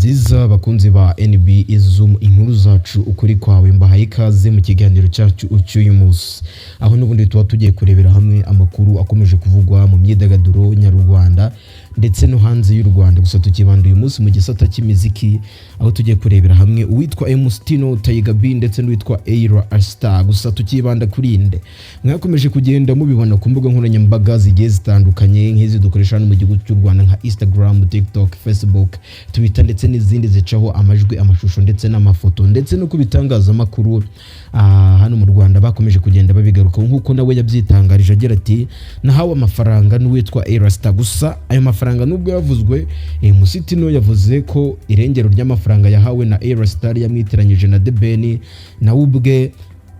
Byiza, bakunzi ba NB Zoom, inkuru zacu, ukuri kwawe. Mbahaye ikaze mu kiganiro cyacu cy'uyu munsi, aho n'ubundi tuba tugiye kurebera hamwe amakuru akomeje kuvugwa mu myidagaduro nyarwanda ndetse no hanze y'u Rwanda. Gusa tukibanda uyu munsi mu gisata cy'imiziki, aho tugiye kurebera hamwe uwitwa MC Tino Tiger B ndetse n'uwitwa Ayra Starr. Gusa tukibanda kuri inde, mwakomeje kugenda mubibona ku mbuga nkoranyambaga zigiye zitandukanye nk'izi dukoresha hano mu gihugu cy'u Rwanda, nka Instagram, TikTok, Facebook, Twitter ndetse n'izindi zicaho amajwi, amashusho ndetse n'amafoto, ndetse no ku bitangazamakuru hano mu Rwanda bakomeje kugenda babigarukaho, nk'uko nawe yabyitangarije agira ati: "Nahawe amafaranga n'uwitwa Ayra Starr." Gusa ayo mafaranga nubwo yavuzwe, MC Tino yavuze ko irengero ry'amafaranga yahawe na Ayra Starr yamwitiranyije na The Ben, nawe ubwe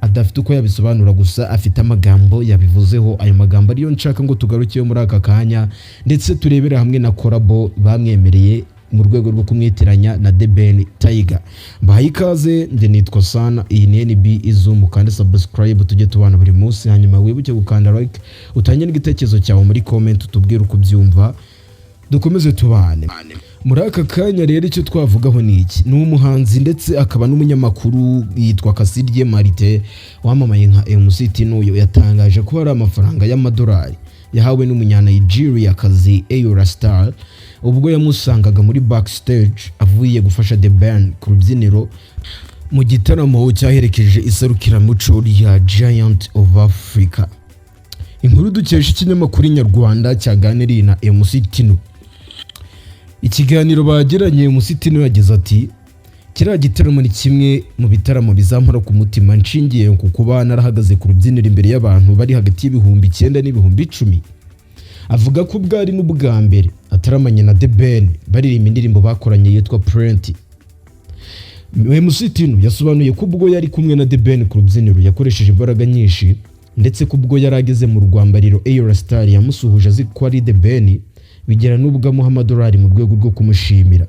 adafite uko yabisobanura, gusa afite amagambo yabivuzeho. Ayo magambo ariyo nshaka ngo tugarukeho muri aka kanya, ndetse turebere hamwe na collabo bamwemereye mu rwego rwo kumwitiranya na The Ben Tiger. Mbahaye ikaze, njye nitwa Sana, iyi ni NB Zoom. Kandi subscribe tujye tubana buri munsi, hanyuma wibuke gukanda like, utange n'igitekerezo cyawe muri comment, utubwire uko ubyumva, dukomeze tubane muri aka kanya. Rero icyo twavugaho ni iki: ni umuhanzi ndetse akaba n'umunyamakuru yitwa Kasirye Marite wamamaye nka MC Tino, yatangaje ko hari amafaranga y'amadolari yahawe n'umunyanigeria kazi Ayra Starr ubwo yamusangaga muri backstage avuye gufasha The Ben ku rubyiniro mu gitaramo cyaherekeje iserukiramuco rya Giant of Africa. Inkuru dukesha ikinyamakuru Inyarwanda cyaganiriye na MC Tino. Ikiganiro bagiranye, MC Tino yagize ati: "Kiriya gitaramo ni kimwe mu bitaramo bizampora ku mutima, nshingiye ku kuba narahagaze ku rubyiniro imbere y'abantu bari hagati y'9,000 n'ibihumbi 10." Avuga ko bwari n'ubwa mbere ataramanye na The Ben baririmba indirimbo bakoranye yitwa Plenty. MC Tino yasobanuye ko ubwo yari kumwe na The Ben ku rubyiniro yakoresheje imbaraga nyinshi, ndetse ko ubwo yari ageze mu rwambariro Ayra Starr yamusuhuje azi ko ari The Ben, bigera n'ubwo amuha amadolari mu rwego rwo kumushimira.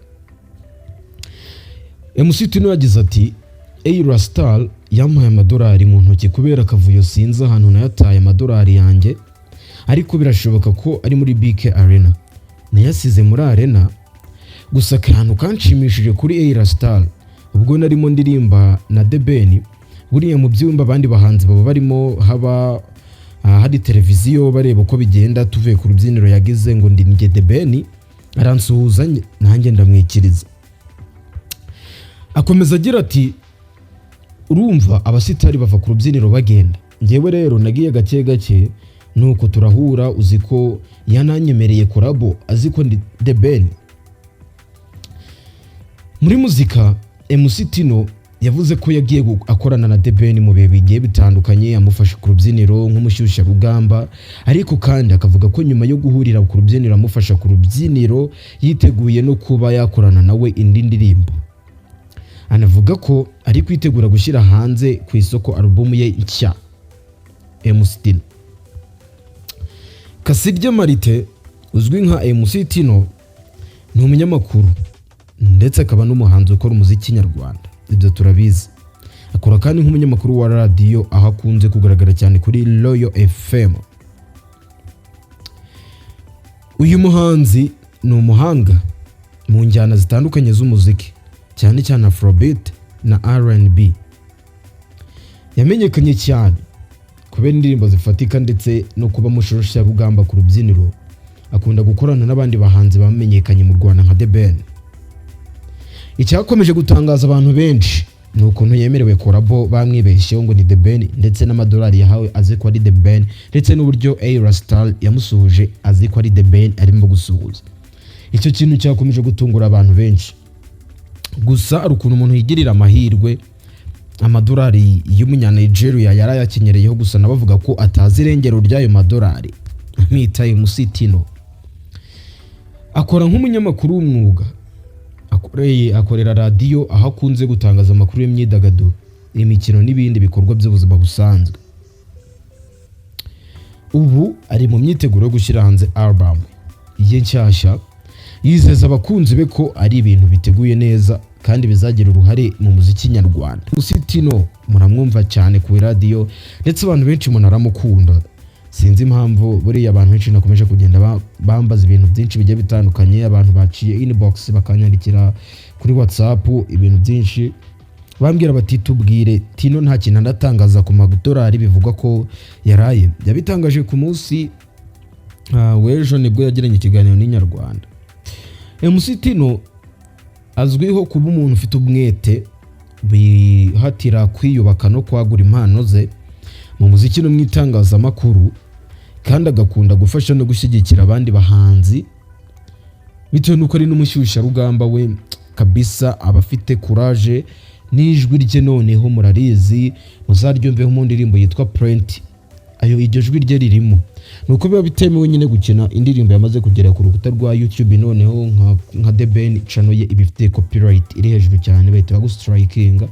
MC Tino yagize ati: "Ayra Starr yampaye amadolari mu ntoki. Kubera akavuyo sinzi ahantu nayataye amadolari yanjye, ariko birashoboka ko ari muri BK Arena, nayasize muri arena. Gusa akantu kanshimishije kuri Ayra Starr, ubwo narimo ndirimba na The Ben, buriya mu byumba abandi bahanzi baba barimo haba hari televiziyo bareba uko bigenda. Tuvuye ku rubyiniro yagize ngo ndi njye The Ben, aransuhuza, nanjye ndamwikiriza." Akomeza agira ati: "Urumva abasitari bava ku rubyiniro bagenda, ngewe rero nagiye gake gake, nuko turahura. Uzi ko yananyemereye collabo azi ko ndi The Ben?" Muri muzika, MC Tino yavuze ko yagiye akorana na The Ben mu bihe bigiye bitandukanye, amufashe ku rubyiniro nk'umushyushyarugamba, ariko kandi akavuga ko nyuma yo guhurira ku rubyiniro amufasha ku rubyiniro yiteguye no kuba yakorana nawe indi ndirimbo. Anavuga ko ari kwitegura gushyira hanze ku isoko alubumu ye nshya. MC Tino. Kasirye Marite uzwi nka MC Tino ni umunyamakuru ndetse akaba n'umuhanzi ukora umuziki nyarwanda, ibyo turabizi. Akora kandi nk'umunyamakuru wa radiyo, aho akunze kugaragara cyane kuri Royal FM. Uyu muhanzi ni umuhanga mu njyana zitandukanye z'umuziki, cyane cyane Afrobeat na R&B. Yamenyekanye cyane kubera indirimbo zifatika ndetse no kuba umushyushyarugamba ku rubyiniro. Akunda gukorana n'abandi bahanzi bamenyekanye mu Rwanda nka The Ben. Icyakomeje gutangaza abantu benshi ni ukuntu yemerewe collabo bamwibeshyeho ngo ni The Ben, ndetse n'amadolari yahawe azi ko ari The Ben, ndetse n'uburyo Ayra Starr yamusuhuje azi ko ari The Ben arimo gusuhuza. Icyo kintu cyakomeje gutungura abantu benshi. Gusa hari ukuntu umuntu yigirira amahirwe, amadolari y'umunyanigeria yari ayakenyereyeho, gusa nawe avuga ko atazi irengero ry'ayo madolari. Amwita MC Tino. Akora nk'umunyamakuru w'umwuga, akorera radiyo, aho akunze gutangaza amakuru y'imyidagaduro, imikino n'ibindi bikorwa by'ubuzima busanzwe. Ubu ari mu myiteguro yo gushyira hanze album ye nshyashya. Yizeza abakunzi be ko ari ibintu biteguye neza kandi bizagira uruhare mu muziki nyarwanda. MC Tino muramwumva cyane ku radiyo, ndetse abantu benshi munaramukunda. Sinzi impamvu buriya abantu benshi nakomeje kugenda bambaza ibintu byinshi bigiye bitandukanye. Abantu baciye inbox, bakanyandikira kuri WhatsApp ibintu byinshi, bambwira bati: "Tubwire Tino, nta kintu anatangaza ku madolari bivugwa ko yaraye yabitangaje." Ku munsi w'ejo nibwo yagiranye ikiganiro n'Inyarwanda. MC Tino azwiho kuba umuntu ufite umwete, wihatira kwiyubaka no kwagura impano ze mu muziki no mu itangazamakuru, kandi agakunda gufasha no gushyigikira abandi bahanzi. Bitewe n'uko ari n'umushyushyarugamba, we kabisa aba afite courage, n'ijwi rye noneho murarizi, muzaryumveho mu ndirimbo yitwa Plenty. Ayo iryo jwi rye ririmo, ni uko biba bitemewe nyine gukina indirimbo yamaze kugera ku rukuta rwa YouTube. Noneho nka The Ben, channel ye iba ifite copyright iri hejuru cyane, bahita bagustrikinga,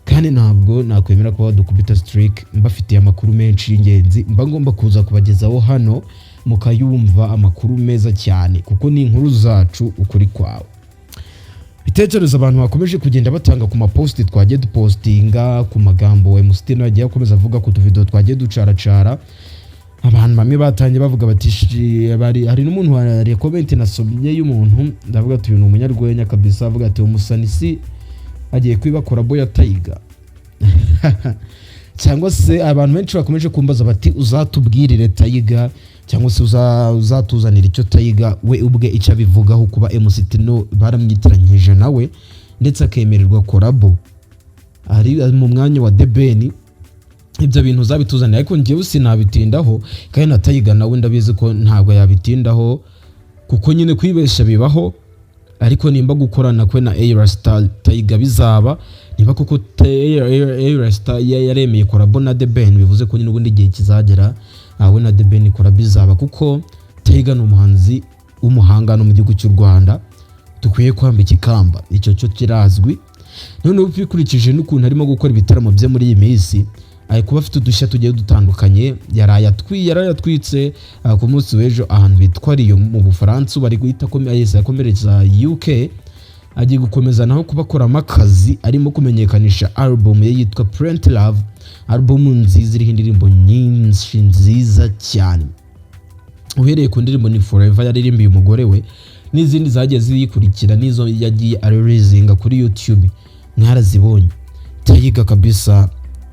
kandi ntabwo nakwemera kuba badukubita strike mbafitiye amakuru menshi y'ingenzi mba ngomba kuza kubagezaho hano, mukayumva, amakuru meza cyane, kuko ni inkuru zacu, ukuri kwawe. Ibitekerezo abantu bakomeje kugenda batanga ku maposti twagiye dupostinga, ku magambo MC Tino yagiye akomeza avuga, ku tuvidewo twagiye ducaracara, abantu bamwe batangiye bavuga bati hari n'umuntu wariye comment nasomye y'umuntu, ndavuga ati: "Uyu ni umunyarwenya kabisa." Avuga ati: "Umusanisi agiye kwiba collabo ya Tiger." Cyangwa se abantu benshi bakomeje kumbaza bati: "Uzatubwirire Tiger, cyangwa se uzatuzanira icyo Tiger we ubwe icyo abivugaho, kuba MC Tino baramwitiranyije nawe, ndetse akemererwa collabo ari mu mwanya wa The Ben. Ibyo bintu uzabituzanira." Ariko njyewe sinabitindaho, kandi na Tiger nawe ndabizi ko ntabwo yabitindaho, kuko nyine kwibeshya bibaho. Ariko nimba gukorana kwe na Ayra Starr Tiger bizaba, niba koko Ayra Starr yaremeye collabo na The Ben, bivuze ko nyine ubundi igihe kizagera we na The Ben collabo izaba, kuko Tiger ni umuhanzi w'umuhanga no mu gihugu cy'u Rwanda dukwiye kwambika ikamba, icyo cyo kirazwi. Noneho bikurikije n'ukuntu arimo gukora ibitaramo bye muri iyi minsi, ari kuba afite udushya tugiye dutandukanye. Yaraye atwitse ku munsi w'ejo ahantu bitwa Lyon mu Bufaransa. Ubu ari guhita yakomereza UK, agiye gukomeza naho kubakoramo akazi, arimo kumenyekanisha album ye yitwa Plenty Love, album nziza iriho indirimbo nyinshi nziza cyane, uhereye ku ndirimbo ni Forever yaririmbiye umugore we, n'izindi zagiye ziyikurikira, n'izo yagiye areleasinga kuri YouTube mwarazibonye. Tiger kabisa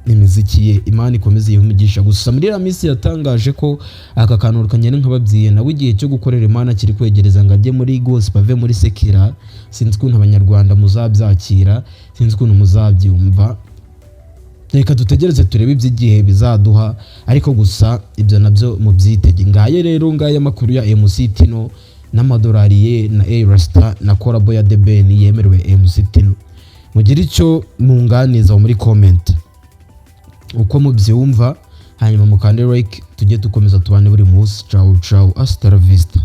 imiziki ye, Imana ikomeze iyihe umugisha. Gusa muri iriya minsi yatangaje ko aka kantu kanyene nk'ababyiye nawe igihe cyo gukorera Imana kiri kwegereza, ngo ajye muri gospel, ave muri secular. Sinzi ukuntu Abanyarwanda muzabyakira, sinzi ukuntu muzabyumva. Reka dutegereze turebe iby'igihe bizaduha, ariko gusa ibyo nabyo mubyitege. Ngaye rero, ngaya amakuru ya MC Tino n'amadolari ye na Ayra Starr na collabo ya The Ben yemerewe MC Tino. Mugire icyo munganiza muri comment uko mubyumva, hanyuma mukande like, tujye dukomeza tubane buri munsi. Ciao ciao, hasta la vista.